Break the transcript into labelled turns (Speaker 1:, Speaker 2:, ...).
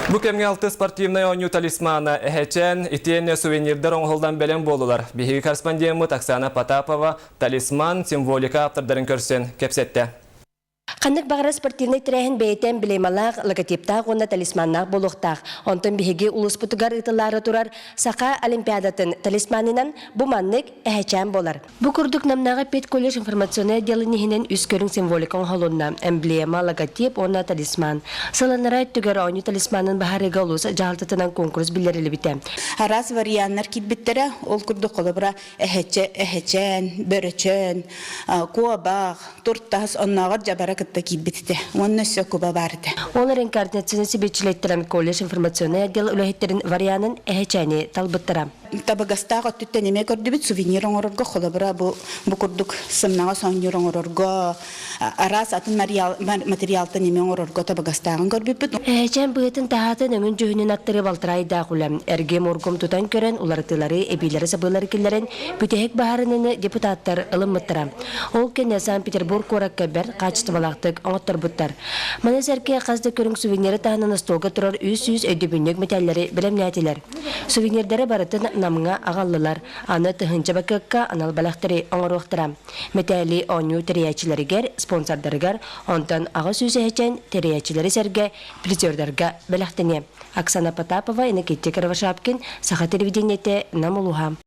Speaker 1: Бу кэмҥэ алты спортивнай оонньуу талисмана эһэчээн итиэннэ сувенирдар оҥоһуллан бэлэм буоллулар. Биһиги корреспондеммыт Оксана Потапова талисман символика ааптардарын көрсөн кэпсэттэ.
Speaker 2: Ханнык баҕарар спортивнай тэрээһин бэйэтэ эмблемалаах, логотиптаах уонна талисманнаах буолуохтаах. Онтон биһиги улууспутугар ыытыллаары турар Саха Олимпиадатын талисманынан бу маннык эһэчээн буолар. Бу курдук Намнааҕы педколледж информационнай отделын иһинэн үс көрүҥ символика оҥоһулунна: эмблема, логотип уонна талисман. Сыланара өттүгэр оонньуу талисманын баһарыыга улуус дьаһалтатынан куонкурус биллэриллибитэ.
Speaker 3: Араас варианнар киирбиттэрэ. Ол курдук холобура эһэчэ, эһэчээн, бөрөчөөн, куобах, туртас, оннооҕор дьабара кытта киирбит этэ. Уонна өссө куба баар этэ.
Speaker 2: Ол эрэн координационнай сэбиэччилэриттэн колледж информационнай отдел үлэһиттэрин варианын эһэчээни талбыттара.
Speaker 3: Табыгастаах өттүттэн эмиэ көрдүбүт сувенир оҥорорго холобура бу бу курдук сымнаҕас оонньуур оҥорорго араас атын материалтан эмиэ оҥорорго табыгастааҕын көрбүппүт.
Speaker 2: Эһэчээн быһыытын таһаатын өҥүн дьүһүнүн аттары балтарайдаах үлэ. Эргим-ургум тутан көрөн уларытыылары, эбиилэри-сабыылары киллэрэн бүтэһик баһаарыныны депутаттар ылыммыттара. Ол кэннэ Санкт-Петербург куоракка бэрт хаачыстыбалаахтык оҥотторбуттар. Маны сэргэ хас да көрүҥ сувениры таһынан остуолга турар 300 өйдөбүнньүк мэтээллэри бэлэмнээтилэр. Сувенирдэри барытын Намҥа аҕаллылар. Аны тыһыынча бакыакка анал бэлэхтэри оҥоруохтара. Мэтээли оонньуу тэрийээччилэригэр, спонсордарыгар, онтон 800 эһэчэн тэрийээччилэри сэргэ призердарга бэлэхтэниэ. Оксана Потапова, Иннокентий Кривошапкин, Саха телевидениетэ, Нам улууһа.